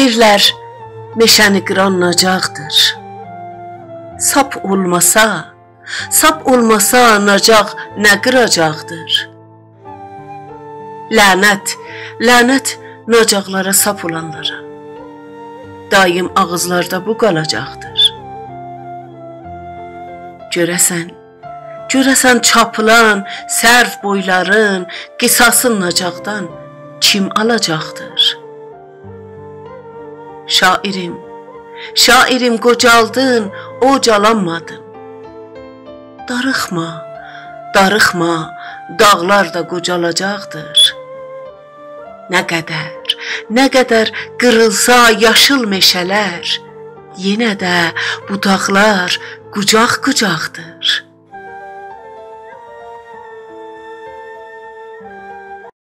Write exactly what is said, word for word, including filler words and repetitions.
دئییرلر، مئشه‌نی قیران ناجاقدیر. ساپ اولماسا، ساپ اولماسا، ناجاق نه قیراجاقدیر؟ لعنت، لعنت ناجاقلارا، ساپ اولانلارا. دایم آغیزلاردا بو قالاجاقدیر. گؤره‌سن، گؤره‌سن چاپیلان سرو بویلارین قصاصین ناجاقدان کیم آلاجاقدیر؟ شاعریم، شاعریم، قوجالدین، اوجالانمادین. داریخما، داریخما، داغلار دا قوجالاجاقدیر. نه قدر، نه قدر قیریلسا یاشیل مئشه‌لر، یئنه ده بوداقلار قوجاق-قوجاقدیر.